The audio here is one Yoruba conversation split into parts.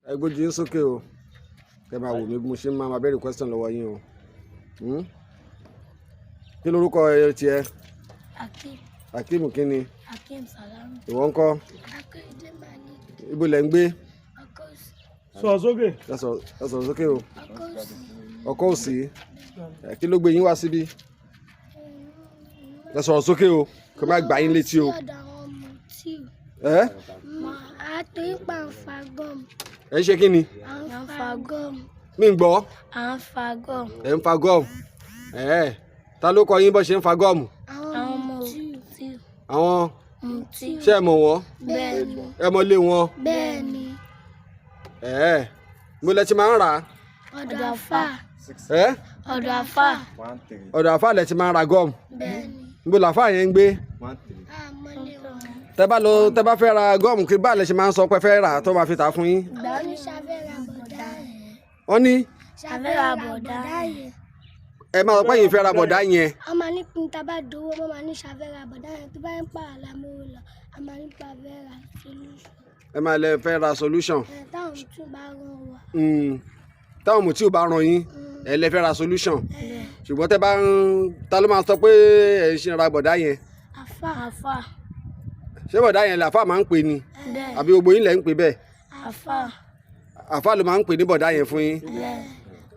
Ẹ gbójú yín sókè o, kẹ máa wò mí bí mo ṣe máa máa béèrè question lọ́wọ́ yín o. Kí lorúkọ ẹ tiẹ̀? Akeem. Akeem kí ni? Akeem Salami. Ìwọ ńkọ́? Akérèdé Malik. Ibo lẹ ń gbé? Ọkọ̀sí. Sọ sókè. Ẹ sọ̀rọ̀ sókè o. Ọkọ̀sí. Ọkọ òsì ẹ, kí ló gbé yín wá síbí? Ẹ sọ̀rọ̀ sókè o, kí n má gbà yín létí o. Sí ọ̀dọ̀ àwọn Mutiu. Ẹ Mà á torí pa ń fa gum. Ẹ ń ṣe kí ni? À ń fa gum. Mi ń gbọ́. À ń fa gum. Ẹ ń fa gum. Ẹ ta ló kọ yín bó ṣe ń fa gum? Àwọn Mutiu. Àwọn Mutiu. Ṣé ẹ mọ̀ wọ́n? Bẹ́ẹ̀ni. Ẹ mọ̀ lé wọn? Bẹ́ẹ̀ni. Ẹ mo lẹ ti máa ń rà á? Ọ̀dọ̀ àfà. Ẹ Ọ̀dọ̀ àfà. Ọ̀dọ̀ àfáà lẹ ti máa ń ra gum? Bẹ́ẹ̀ni. Níbo làfáà yẹn ń gbé? Àmọ́lé wọn. Tẹ bá lọ, tẹ bá fẹ́ ra gum, kí bá lẹ ṣe máa ń sọ pé fẹ́ rà tó máa fi tà á fún yín? Ìgbà ní ṣàfẹ́ra bọ̀dá yẹn. Wọ́n ní Ṣàfẹ́ra bọ̀dá yẹn. Ẹ máa sọ pé yín fẹ́ ra bọ̀dá yẹn. A máa ní kí n ta bá dowó, wọ́n máa ní ṣàfẹ́ra bọ̀dá yẹn. Tó bá ń pa àlàmúrò lọ, a máa ní pa fẹ́ra solution. Ẹ máa lẹ fẹ́ ra solution. Ẹ̀ táwọn tún bá rán wa. Táwọn Mutiu bá ràn yín, ẹ lẹ fẹ́ ra solution, ṣùgbọ́n tẹ bá ń ta ló máa sọ pé ẹ ṣe ra bọ̀dá yẹn? Àfà. Àfà. Ṣé bọ̀dá yẹn làfáà máa ń pè ní? Bẹ́ẹ̀. Àbí gbogbo yín lẹ ń pè bẹ́ẹ̀? Àfà. Àfáà ló máa ń pè ní bọ̀dá yẹn fún yín? Bẹ́ẹ̀.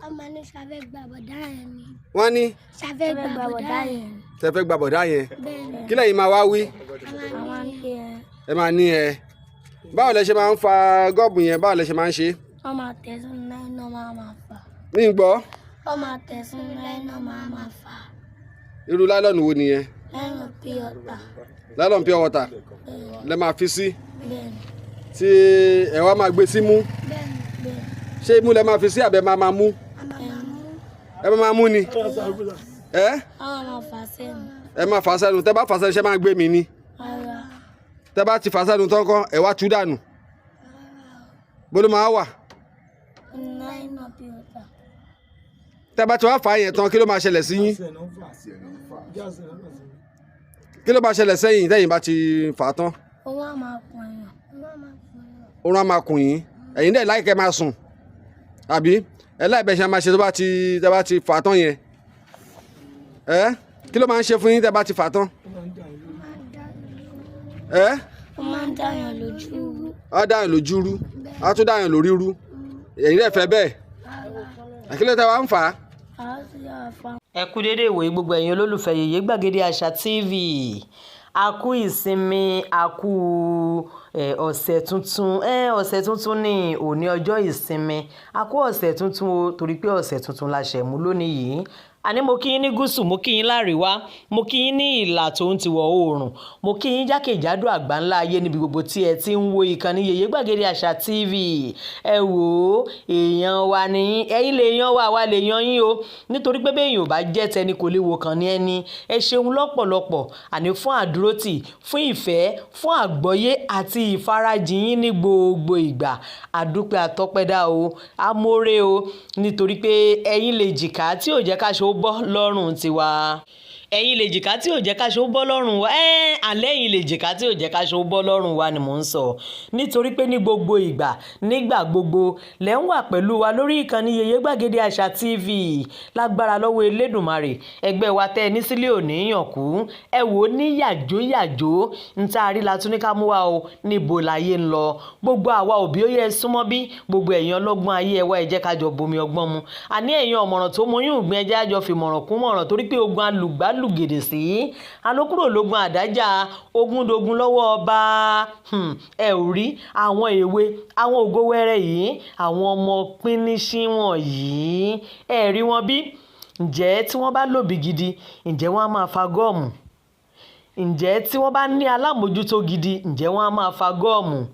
A máa ní ṣàfẹ́ gba bọ̀dá yẹn ni. Wọ́n ní Ṣàfẹ́ gba bọ̀dá yẹn. Tẹ fẹ́ gba bọ̀dá yẹn. Bẹ́ẹ̀ ni. Kí lẹ́yìn máa wá wí? A máa ní ẹ. Ẹ máa ní ẹ báwo lẹ ṣe máa ń fa gum yẹn? Báwo lẹ ṣe máa ń ṣe? Wọ́n máa tẹ̀ sínú náírà, máa máa fà. Mí ń gbọ́. Wọ́n máa tẹ̀ sínú náírà, máa máa fà. Irú nylon wo nìyẹn? Lẹ́nu pure water. Nylon pure water lẹ máa fi sí? Bẹ́ẹ̀ ni. Tí ẹ wá máa gbé sí mú? Bẹ́ẹ̀ ni. Bẹ́ẹ̀. Ṣé imú lẹ máa fi sí àbẹ máa máa mú? A máa máa mú. Ẹ máa máa mú ni ẹ? Wọ́n máa fà sẹ́nu. Ẹ máa fà sẹ́nu. Tẹ bá fà sẹ́nu, ṣe máa gbé mi ni? Rárá. Tẹ bá ti fà sẹ́nu tán kọ́, ẹ wá tú dànù, bó ló máa wà? Nylon pure water. Tẹ bá ti wá fà á yẹn tán, kí ló máa ṣẹlẹ̀ sí yín? Kí ló máa ṣẹlẹ̀ sẹ́yìn tẹ́yìn bá ti fà á tán? Òun á máa kun èèyàn. Òun á máa kun èèyàn. Oorun á máa kùn yín. Ẹ̀yin dẹ̀ láìkẹ́ máa sùn, àbí ẹ láì bẹ́ẹ̀ ṣe máa ṣe tó bá ti tẹ bá ti fà á tán yẹn? Ẹ kí ló máa ń ṣe fún yín tẹ bá ti fà á tán? Ẹ Ó máa ń dáyàn lójú rú. Á dáyàn lójú rú, á tún dáyàn lórí rú. Ẹ̀yin dẹ̀ fẹ́ bẹ́ẹ̀? Àkílẹ̀ tẹ wá ń fà á? Àá sì yára fa. Ẹ kú déédéé ìwòye, gbogbo ẹ̀yin olólùfẹ́ Yèyé Gbàgede Àṣà TV. A kú ìsinmi, a kú ọ̀sẹ̀ tuntun. Ọ̀sẹ̀ tuntun ní òní, ọjọ́ ìsinmi. A kú ọ̀sẹ̀ tuntun o, torí pé ọ̀sẹ̀ tuntun la ṣẹ̀ mú lónìí yìí. Àní mo kí yín ní gúúsù, mo kí yín láríwá, mo kí yín ní ìlà tó ń tiwọ̀ oòrùn, mo kí yín jákèjádò àgbáńlá ayé níbi gbogbo tí ẹ ti ń wo ìkànnì Yèyé Gbàgede Àṣà TV. Ẹ wò ó, èèyàn wa ni ẹ̀yin, lè yan wa, wa lè yan yín o, nítorí pé bẹ́ẹ̀ èèyàn ò bá jẹ́ tẹni, kò lè wo kàn ní ẹni. Ẹ ṣeun lọ́pọ̀lọpọ̀, àní fún àdúrótì, fún ìfẹ́, fún àgbọ́yé àti ìfarajìn yín ní gbogbo ìgbà. Àdúpẹ́, àtọ́pẹ́dá o, amóore o, nítorí pé ẹ̀yin lè jìkà tí ò jẹ́ káṣọ ó bọ́ lọ́rùn tiwa, ẹ̀yin lè jìkà tí ò jẹ́ káṣọ ó bọ́ lọ́rùn wa. Ẹ́ alẹ́, ẹ̀yin lè jìkà tí ò jẹ́ káṣọ ó bọ́ lọ́rùn wa ni mò ń sọ, nítorí pé ní gbogbo ìgbà, nígbà gbogbo lẹ́ ń wà pẹ̀lú wa lórí ìkànnì Yèyé Gbàgede Àṣà TV. Lágbára lọ́wọ́ Elédùnmarè, ẹgbẹ́ wa tẹ́ ẹ ní sílé òní yàn kú. Ẹ wò ó ní yàjó yàjó ń tá a rí la tún ní ká mú wa o. Níbo láyé ń lọ? Gbogbo àwa òbí, ó yẹ súnmọ́ bí. Gbogbo ẹ̀yin ọlọ́gbọ́n ayé, ẹ wá, ẹ jẹ́ ká jọ bomi ọgbọ́n mu. Àní ẹ̀yin ọ̀mọ̀ràn tó mọyún ìgbín, ẹ jẹ́ á jọ fìmọ̀ràn kún mọ̀ràn, torí pé ogun alùgbàlùgèdè sí alókùrò lógun àdájà, ogun dogun lọ́wọ́ ọba. Ẹ ò rí àwọn èwe, àwọn ògo wẹrẹ yìí, àwọn ọmọ píníṣín wọ̀nyí, ẹ rí wọn bí? Ǹjẹ́ tí wọ́n bá lòbí gidi, ǹjẹ́ wọ́n á máa fa gum? Ǹjẹ́ tí wọ́n bá ní alámòjútó gidi, ǹjẹ́ wọ́n á máa fa gum?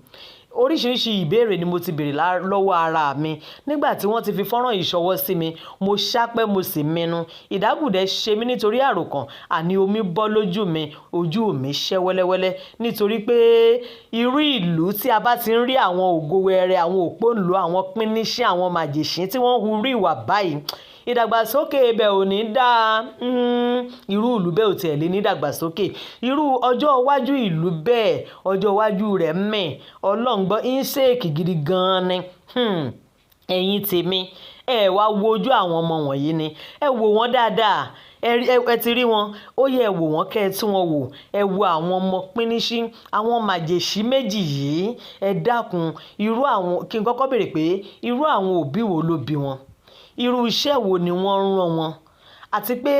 Oríṣiríṣi ìbéèrè ni mo ti béèrè lọ́wọ́ ara mi nígbà tí wọ́n ti fi fọ́nrán yìí ṣọwọ́ sí mi. Mo ṣápẹ́, mo sì minú ìdágùdẹ ṣe mí nítorí àròkàn. Àní omi bọ́ lójú mi, ojú mi ṣẹ́ wẹ́lẹ́wẹ́lẹ́, nítorí pé irú ìlú tí a bá ti ń rí àwọn ògo wẹrẹ, àwọn òpóǹlò, àwọn píníṣín, àwọn màjèṣín tí wọ́n ń hu irú ìwà báyìí, ìdàgbàsókè ibẹ̀ ò ní dáa. Irú ìlú bẹ́ẹ̀ ò tiẹ̀ lè ní ìdàgbàsókè. Irú ọjọ́ iwájú ìlú bẹ́ẹ̀, ọjọ́ iwájú rẹ̀ mẹ́ Ọlọ́run. Ọlọ́run gbọ́, ń ṣèkì gidi gan-an ni. Ẹ̀yin tèmi, ẹ wá wo ojú àwọn ọmọ wọ̀nyí ni, ẹ wò wọ́n dáadáa. Ẹ ti rí wọn, ó yẹ ẹ wò wọ́n, kẹ́ ẹ tún wọn wò. Ẹ wo àwọn ọmọ píníṣí, àwọn màjèṣí méjì yìí. Ẹ dákun, irú àwọn, kí n kọ́kọ́ béèrè pé irú àwọn òbí wo ló bí wọn, irú iṣẹ́ wo ni wọ́n ń rán wọn, àti pé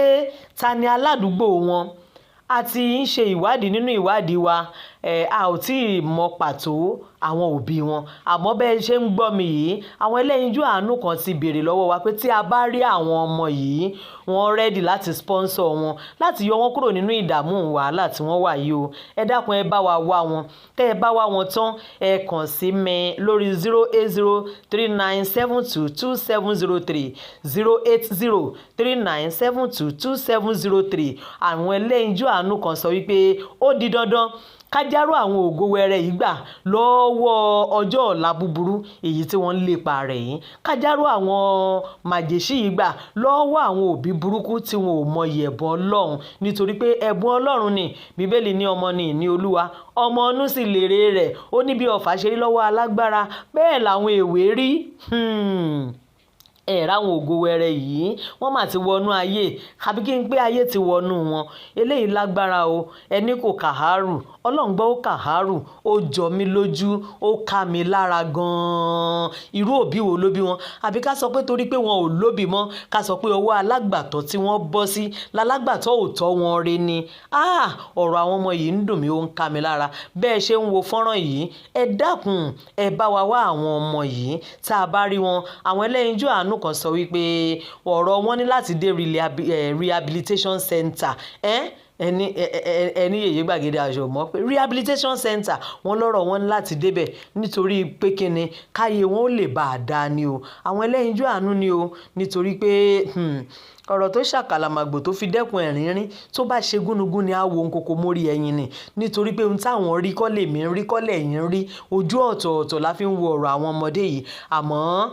ta ni aládùúgbò wọn? A ti ń ṣe ìwádìí nínú ìwádìí wa, a ò tí ì mọ pàtó àwọn òbí wọn. Àmọ́ bẹ́ẹ̀ ṣe ń gbọ́ mi yìí, àwọn ẹlẹ́yinjú àánú kan ti béèrè lọ́wọ́ wa pé tí a bá rí àwọn ọmọ yìí, wọ́n ready láti sponsor wọn, láti yọ wọ́n kúrò nínú ìdààmú wàhálà tí wọ́n wà yìí o. Ẹ dákun, ẹ bá wa wá wọn. Tẹ́ ẹ bá wá wọn tán, ẹ kàn sí mi lórí 08039722703, 08039722703. Àwọn ẹlẹ́yinjú àánú kan sọ wípé ó di dandan ká járó àwọn ògo wẹrẹ yìí gbà lọ́wọ́ ọjọ́ ọ̀la búburú èyí tí wọ́n ń lépa rẹ̀ yìí, ká járó àwọn màjèṣí yìí gbà lọ́wọ́ àwọn òbí burúkú tí wọn ò mọyì ẹ̀bùn Ọlọ́run, nítorí pé ẹ̀bùn Ọlọ́run ni. Bíbélì ní ọmọ ni ìní Olúwa, ọmọ inú sì lèrè rẹ̀. Ó ní bí ọfà ṣe rí lọ́wọ́ alágbára, bẹ́ẹ̀ làwọn èwe rí. Ẹ ráwọn ògo wẹrẹ yìí, wọ́n mà ti wọnú ayé, àbí kí n pé ayé ti wọnú wọn. Eléyìí lágbára o. Ẹni kò kàhárù, Ọlọ́run gbọ́, ó kàhárù, ó jọ mí lójú, ó ká mi lára gan-an. Irú òbí wo ló bí wọn? Àbí ká sọ pé torí pé wọn ò lóbìí mọ́, ká sọ pé ọwọ́ alágbàtọ́ tí wọ́n bọ́ sí lálágbàtọ́ ò tọ́ wọn re ni? Ọ̀rọ̀ àwọn ọmọ yìí ń dùn mí, ó ń ká mi lára. Bẹ́ẹ̀ ṣe ń wo fọ́nrán yìí, ẹ dákun, ẹ bá wa wá àwọn ọmọ yìí. Tá a bá rí wọn, àwọn ẹlẹ́yinjú àánú kan sọ wípé ọ̀rọ̀ wọn ní láti dé rehabilitation center. Ẹni ẹni Yèyé Gbàgede Àṣà mọ̀ pé rehabilitation center, wọn lọ́rọ̀ wọn ní láti débẹ̀, nítorí pé kíni, káyé wọn ó lè bá a dáa ni o. Àwọn ẹlẹ́yinjú àánú ni o, nítorí pé ọ̀rọ̀ tó ṣàkàlàmàgbò tó fi dẹ́kun ẹ̀rín rín, tó bá ṣe gúnugún ni á wo nkoko mórí ẹyin ni, nítorí pé ohun táwọn rí kọ́ lèmi ń rí, kọ́ lẹ̀yin ń rí. Ojú ọ̀tọ̀ọ̀tọ̀ la fi ń wo ọ̀rọ̀ àwọn ọmọdé yìí. Àmọ́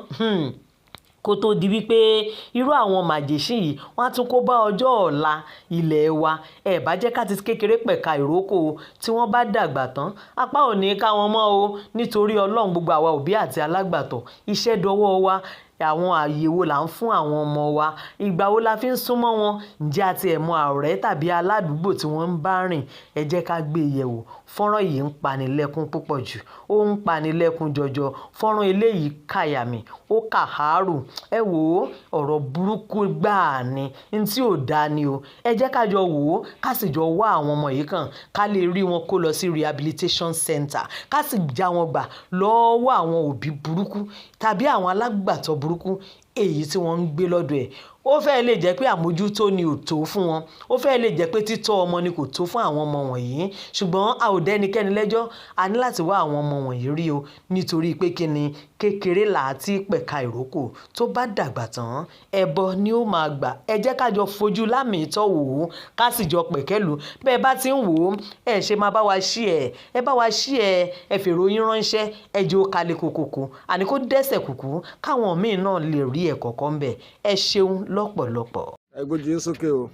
kó tó di wípé irú àwọn màjèṣí yìí wọ́n á tún kó bá ọjọ́ ọ̀la ilẹ̀ wa, ẹ bá jẹ́ ká ti kékeré pẹ̀ka ìrókò. Tí wọ́n bá dàgbà tán, apá ò ní ká wọn mọ́ o. Nítorí Ọlọ́run, gbogbo àwa òbí àti alágbàtọ́, iṣẹ́ dọwọ́ wa. Àwọn ààyè wo là ń fún àwọn ọmọ wa? Ìgbà wo la fi ń súnmọ́ wọn? Ǹjẹ́ a ti ẹ̀ mọ ọ̀rẹ́ tàbí aládùúgbò tí wọ́n ń bá rìn? Ẹ jẹ́ ká gbé e yẹ̀wò. Fọ́nrán yìí ń panilẹ́kún púpọ̀ jù, ó ń panilẹ́kún jọjọ. Fọ́nrán eléyìí kàyàmì, ó kàhárù. Ẹ wò ó, ọ̀rọ̀ burúkú gbáà ni, n tí ò dáa ni o. Ẹ jẹ́ ká jọ wò ó, ká sì jọ wá àwọn ọmọ yìí kàn, ká lè rí wọn kó lọ sí rehabilitation center, ká sì já wọn gbà lọ́wọ́ àwọn òbí burúkú tàbí àwọn alágbàtọ́ burúkú èyí tí wọ́n ń gbé lọ́dọ̀ ẹ̀. Ó fẹ́ lè jẹ́ pé àmójútó ni ò tó fún wọn, ó fẹ́ lè jẹ́ pé títọ́ ọmọ ni kò tó fún àwọn ọmọ wọ̀nyí. Ṣùgbọ́n a ò dẹ́nikẹ́ni lẹ́jọ́, a ní láti wá àwọn ọmọ wọ̀nyí rí o, nítorí pé kí ni, kékeré là á ti pẹ̀ka ìrókò, tó bá dàgbà tán, ẹbọ ni ó máa gbà. Ẹ jẹ́ ká jọ fojú lámì tọ́ wò ó, ká sì jọ pẹ̀kẹ́lù. Bẹ́ẹ̀ bá ti ń wò ó, ẹ ṣe máa bá wa ṣí ẹ, ẹ bá wa ṣí ẹ, ẹ fèrò yín ránṣẹ́, ẹ jẹ́ ó kalẹ̀ kòkòkò, àní kó dẹ́sẹ̀ kùkú, káwọn míì náà lè rí ẹ̀kọ́ kan bẹ̀. Ẹ ṣeun lọ́pọ̀lọpọ̀. Ẹ gbójú yín sókè o,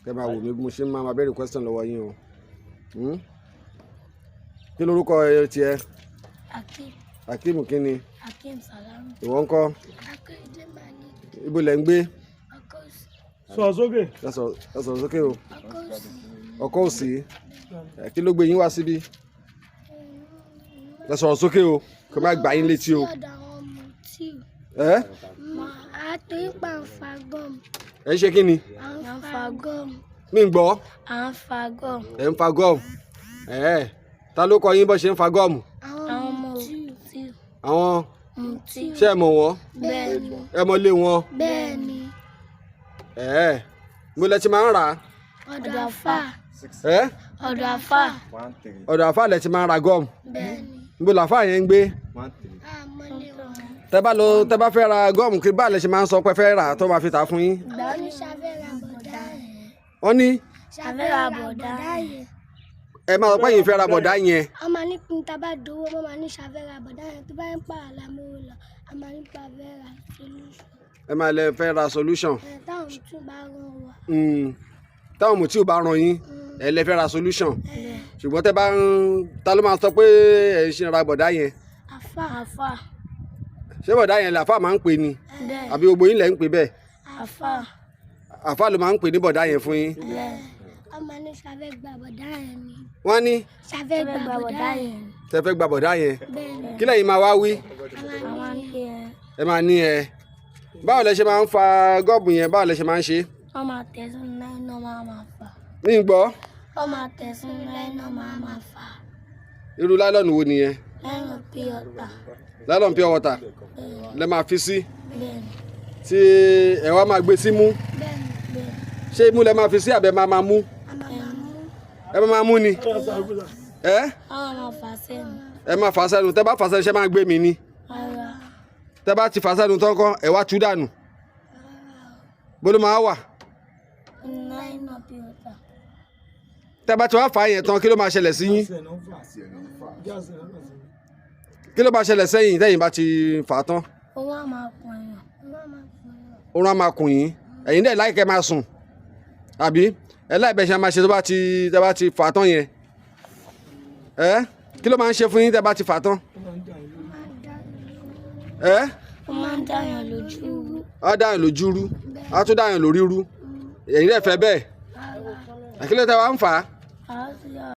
kẹ máa wò mí bí mo ṣe máa máa béèrè question lọ́wọ́ yín o. Kí lorúkọ ẹ tiẹ̀? Akeem. Akeem kí ni? Akeem Salami. Ìwọ ńkọ́? Akéde Malik. Ibo lẹ ń gbé? Ọkọ̀sí. Sọ sókè. Ẹ sọ̀rọ̀ sókè o. Ọkọ̀sí. Ọkọ òsì. Kí ló gbé yín wá síbí? Ẹ sọ̀rọ̀ sókè o, kò má gbà yín létí o. Sí ọ̀dọ̀ àwọn Mutiu. Ẹ Mà á torí pa ń fa gum. Ẹ ń ṣe kí ni? À ń fa gum. Mi ń gbọ́. À ń fa gum. Ẹ ń fa gum. Ẹ ta ló kọ yín bó ṣe ń fa gum? Àwọn Mutiu. Àwọn Mutiu. Ṣé ẹ mọ̀ wọ́n? Bẹ́ẹ̀ni. Ẹ mọ̀ lé wọn? Bẹ́ẹ̀ni. Ẹ mo lẹ ti máa ń rà á? Ọ̀dọ̀ àfà. Ẹ Ọ̀dọ̀ àfà. Ọ̀dọ̀ àfáà lẹ ti máa ń ra gum? Bẹ́ẹ̀ni. Níbo làfáà yẹn ń gbé? Àmọ́lé wọn. Tẹ bá lọ, tẹ bá fẹ́ ra gum, kí bá lẹ ṣe máa ń sọ pé fẹ́ rà tó máa fi tà á fún yín? Ìgbà wo ni ṣàfẹ́ra bọ̀dá yẹn? Wọ́n ní Ṣàfẹ́ra bọ̀dá yẹn. Ẹ máa sọ pé yín fẹ́ ra bọ̀dá yẹn. A máa ní kí n ta bá dowó, wọ́n máa ní ṣàfẹ́ra bọ̀dá yẹn. Tó bá ń pa àlàmú lọ, a máa ní pa fẹ́ ra solution. Ẹ máa lẹ fẹ́ ra solution. Ẹ̀ táwọn tún bá rán wa. Táwọn Mutiu bá ràn yín, ẹ lẹ fẹ́ ra solution. Ṣùgbọ́n tẹ́ bá ń ta ló máa sọ pé ẹ̀ ń ṣe ra bọ̀dá yẹn? Àfà. Àfà. Ṣé bọ̀dá yẹn làfà máa ń pè ni? Bẹ́ẹ̀. Àbí gbogbo yín lẹ̀ ń pè bẹ́ẹ̀? Àfà. Àfà ló máa ń pè ní bọ̀dá yẹn fún yín. Bẹ́ẹ̀. Wọ́n máa ní ṣàfẹ́ gba bọ̀dá yẹn ni. Wọ́n ní Ṣàfẹ́ gba bọ̀dá yẹn ni. tẹ́ fẹ́ gba bọ̀dá yẹn. Bẹ́ẹ̀ ni. Kí lẹ́yìn máa wá wí? A máa ní ẹ. Ẹ máa ní ẹ. Báwo lẹ ṣe máa ń fa gọ́ọ̀bù yẹn? Báwo lẹ ṣe máa ń ṣe? Wọ́n máa tẹ̀ sínú náírà, máa máa fà. Mí ń gbọ́. Wọ́n máa tẹ̀ sínú náírà, máa máa fà. Irú láìlọ́ọ̀nù wo nìyẹn? Lẹ́yìn pure water. Láìlọ́ọ̀nù pure water Bẹ́ẹ̀. lẹ máa fi sí. Bẹ́ẹ̀ ni. Tí ẹ wá máa gbé sí mú. Bẹ́ẹ̀ ni. Bẹ́ẹ̀ ni. Ṣé imú lẹ máa fi sí àbẹ máa máa mú? A máa máa mú. Ẹ máa máa mú ni. Ẹ Wọ́n máa fà sẹ́nu. Ẹ máa fà sẹ́nu. Tẹ́ bá fà sẹ́nu, ṣé máa gbé mi ni? Rárá. Tẹ́ bá ti fà sẹ́nu tán kọ́, ẹ wá tú dànù. Bó ló máa wà? Náírà pure water. Tẹ́ bá ti wá fà á yẹn tán, kí ló máa ṣẹlẹ̀ sí yín? Kí ló máa ṣẹlẹ̀ sẹ́yìn tẹ́yìn bá ti fà á tán? Owó á máa pọ̀ yàn. Owó á máa pọ̀ yàn. Oorun á máa kùn yín. Ẹ̀yin dẹ̀ láì kẹ́ máa sùn. Àbí ẹ láì bẹ̀ ṣe máa ṣe tó bá ti tẹ́ bá ti fà á tán yẹn. Ẹ kí ló máa ń ṣe fún yín tẹ́ bá ti fà á tán? Ẹ Ó máa ń dáyàn lójú rú. Á dáyàn lójú rú, á tún dáyàn lórí rú. Ẹ̀yin dẹ̀ fẹ́ bẹ́ẹ̀. Àkílẹ̀ tẹ́ wá ń fà á.